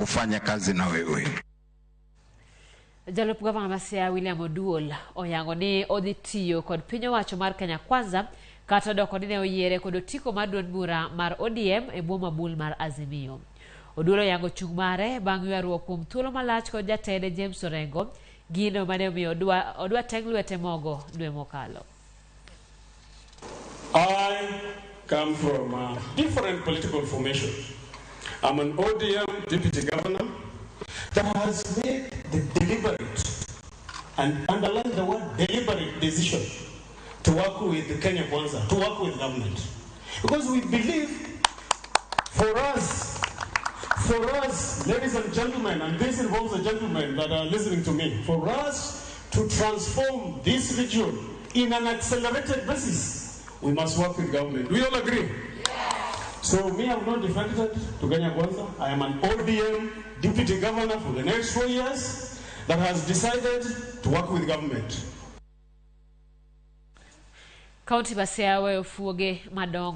Kufanya kazi na wewe. Jalup gavana ma Siaya William Oduol oyango ni odhi tiyo kod piny owacho mar Kenya Kwanza kata odoko ni ne oyiere kod otiko mar duond bura mar ODM e bwo mabul mar Azimio. Oduol oyango chung' mare bang' ywaruok kuom thuolo malach kod jatende James Orengo, gino mane omiyo odwa, odwa teng' lwete mogo dwe mokalo. I come from a different political formation. I'm an ODM deputy governor that has made the deliberate, and underline the word deliberate, decision to work with Kenya Kwanza, to work with government. Because we believe for us, ladies and gentlemen, and this involves the gentlemen that are listening to me, for us to transform this region in an accelerated basis, we must work with government. We all agree? So me, I've not defected to Kenya Kwanza. I am an ODM deputy governor for the next 4 years that has decided to work with government. Kaunti ma Siaya weyo fuoge madongo.